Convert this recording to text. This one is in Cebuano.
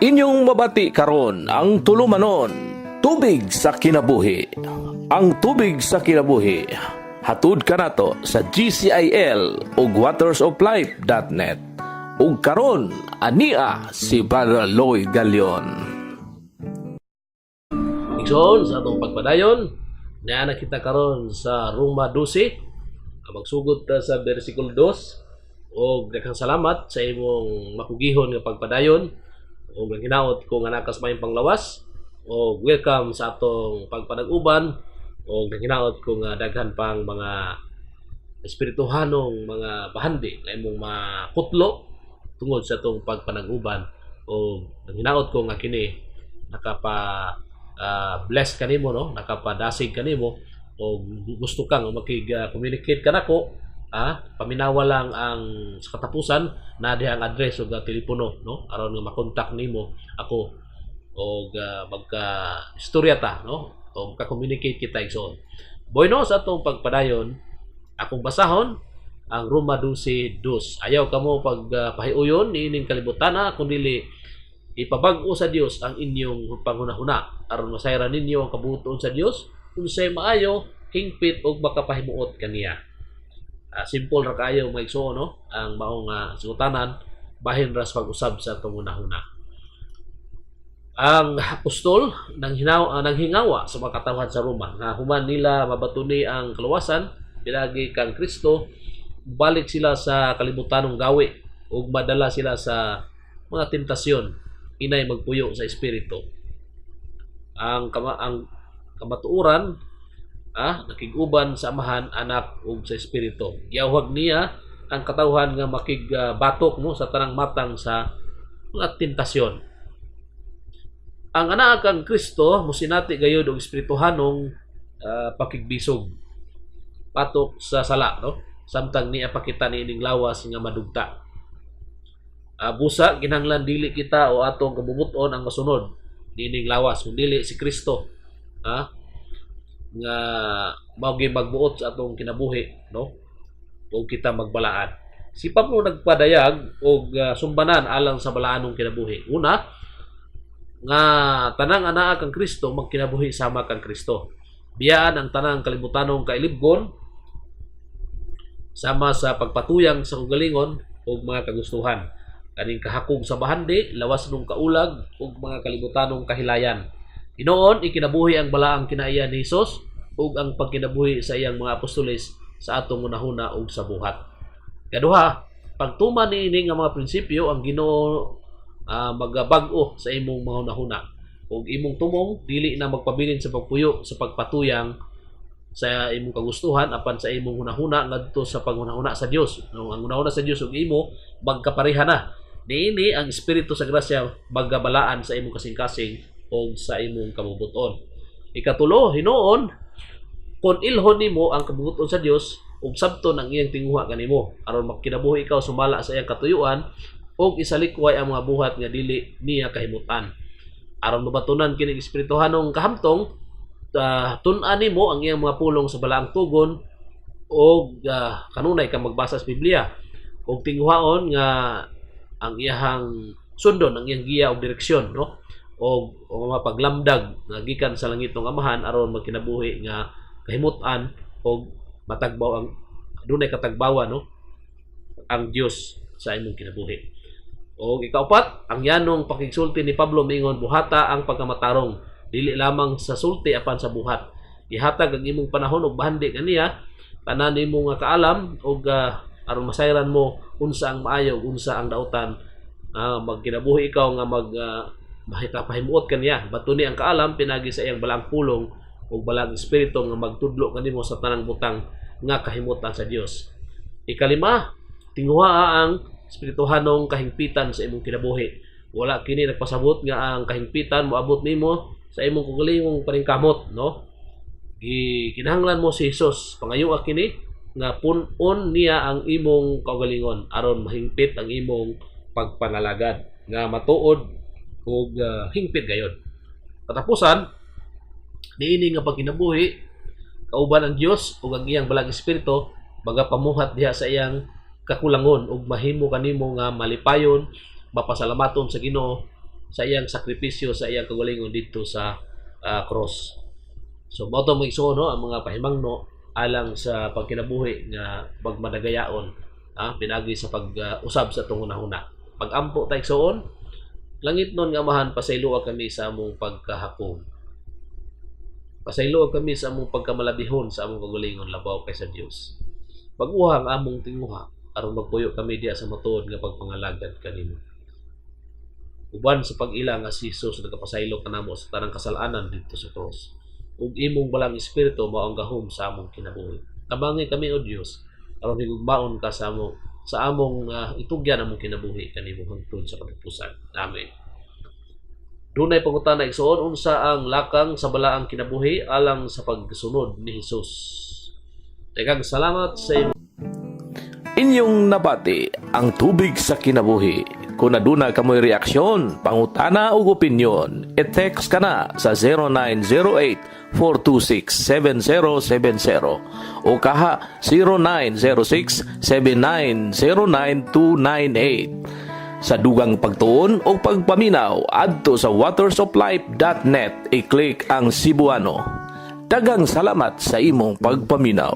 Inyong mabati karon ang tulumanon, Tubig sa Kinabuhi. Ang Tubig sa Kinabuhi, hatud kanato sa GCIL ug watersoflife.net. Ug karon ania si Brother Lloyd Galion. Igsoon, sa atong pagpadayon, naa na kita karon sa Roma 12. Magsugod ta sa versikulo 2 og daghang salamat sa imong makugihon nga pagpadayon ug ang hinaot ko nga naa kas maayong panglawas og welcome sa atong pagpanag-uban og hinaot ko nga daghan pang mga espirituhanong mga bahandi nga imong makutlo tungod sa atong pagpanag-uban og ang hinaot ko nga kini nakapa bless kanimo, no, nakapadasig kanimo. Og gusto kang makig-communicate kanako, paminawa lang ang sa katapusan na diha ang address ug telepono, no, aron nga makontak nimo ako og magka istorya ta, no, o maka-communicate kita, igsoon. Bueno, sa atong pagpadayon, akong basahon ang Roma 12:2. Ayaw kamo pag pahiuyon niining kalibutan, kun dili ipabag-o sa Dios ang inyong panghunahuna aron masayran ninyo ang kabubut-on sa Dios, unsay maayo, hingpit ug makapahimuot kaniya. Simple ra kaayo, mga igsoon, no, ang maong sugutanan, bahin ra sa pag-usab sa atong hunahuna. Ang apostol nang hingawa sa mga katawhan sa Roma nga human nila mabatuni ang kaluwasan pinagi kang Kristo, balik sila sa kalibutanong gawi ug madala sila sa mga tentasyon inay magpuyo sa espiritu. Ang kamatuoran nakig-uban sa Amahan, Anak ug sa Espiritu. Giawhag niya ang katawhan nga makigbatok, no, sa tanang matang sa mga tentasyon. Ang anaa kang Kristo mosinati gayud og espirituhanong pakigbisog patok sa sala, no, samtang niya pakita niining lawas nga madugta. Busa kinahanglan dili kita o atong kabubut-on ang masunod niining lawas kun dili si Kristo nga mao gyud magbuot sa atong kinabuhi, no, ug kita magbalaan. Si Pablo nagpadayag og sumbanan alang sa balaanong kinabuhi. Una, nga tanang anaa kang Kristo magkinabuhi sama kang Kristo. Biyaan ang tanang kalibutanong kailibgon sama sa pagpatuyang sa kaugalingon ug mga kagustuhan. Kaning kahakog sa bahandi, lawas nung kaulag ug mga kalibutanong kahilayan. Hinuon ikinabuhi ang balaang kinaiya ni Hesus ug ang pagkinabuhi sa iyang mga apostoles sa atong hunahuna ug sa buhat. Kaduha, pagtuman niini nga mga prinsipyo, ang Ginoo magabag-o sa imong mga hunahuna ug imong tumong dili na magpabilin sa pagpuyo sa pagpatuyang sa imong kagustuhan apan sa imong hunahuna ngadto sa paghunahuna sa Dios. No, ang hunahuna sa Dios ug imo magkapareha na. Niini ang espiritu sa grasya magabalaan sa imong kasing-kasing ug sa imong kabubuton. Ikatulo, hinuon kon ilhon nimo ang kabubuton sa Dios ug sabton ang iyang tinguha kanimo aron makinabuhi ikaw sumala sa iyang katuyuan ug isalikway ang mga buhat nga dili niya kahimutan. Aron mabatunan kini espirituhanong kahamtong, tun-an nimo ang iyang mga pulong sa balaang tugon og kanunay ka magbasa sa Biblia ug tinguhaon nga ang iyahang sundon ang iyang giya og direksyon, no, og mga paglamdag nga gikan sa langitong Amahan aron magkinabuhi nga kahimutan og matagbaw ang dunay katagbawan, no, ang Dios sa imong kinabuhi. O ikaupat, ang yanong pakigsulti ni Pablo miingon, buhata ang pagkamatarong dili lamang sa sulti apan sa buhat. Ihatag ang imong panahon ug bahandi kaniya, tanan nimo nga kaalam ug aron masayran mo unsa ang maayo ug unsa ang dautan. Magkinabuhi ikaw nga mag pahimuot kaniya. Batuni ang kaalam pinagi sa iyang balaang pulong ug balaang espiritu nga magtudlo kanimo sa tanang butang nga kahimutan sa Dios. Ikalima, tinguha ang espirituhanong kahingpitan sa imong kinabuhi. Wala kini nagpasabot nga ang kahingpitan moabot nimo sa imong kaugalingong paningkamot, no? Gikinahanglan mo si Jesus. Pangayoa kini nga pun-on niya ang imong kaugalingon aron mahingpit ang imong pagpangalagad nga matuod ug hingpit gayod. Katapusan, niini nga pagkinabuhi kauban ang Dios ug ang iyang balaang espiritu magapamuhat diha sa iyang kakulangon ug mahimo kanimo nga malipayon, mapasalamaton sa Ginoo. Sa iyang sakripisyo sa iyang kagalingon didto sa cross. So mao to, mga igsoon, no, ang mga pahimangno alang sa pagkinabuhi nga pagmadagayaon pinaagi sa pag-usab sa atong hunahuna. Pag-ampo ta, igsoon. Langitnon nga Amahan, pasayloa kami sa among pagkahakog. Pasayloa kami sa among pagkamalabihon sa among kagalingon labaw kaysa Dios. Bag-uha ang among tinguha aron magpuyo kami diha sa matuod nga pagpangalagad kanimo. Uban sa pag-ila nga si Jesus nagapasaylo kanamo sa tanang kasalanan didto sa cross. Ug imong Balaang Espiritu mao ang gahom sa among kinabuhi. Tabangi kami, o Dios, aron higugmaon ka sa among itugyan among kinabuhi kanimo hangtod sa katapusan. Amen. Dunay pangutana, igsoon: unsa ang lakang sa balaang kinabuhi alang sa pagsunod ni Hesus? Daghang salamat sa imong Inyong nabati ang Tubig sa Kinabuhi. Kung aduna kamoy reaksyon, pangutana o opinyon, i-text ka na sa 0908-426-7070 o kaha 0906-7909298. Sa dugang pagtuon o pagpaminaw, adto sa watersoflife.net, i-click ang Cebuano. Daghang salamat sa imong pagpaminaw.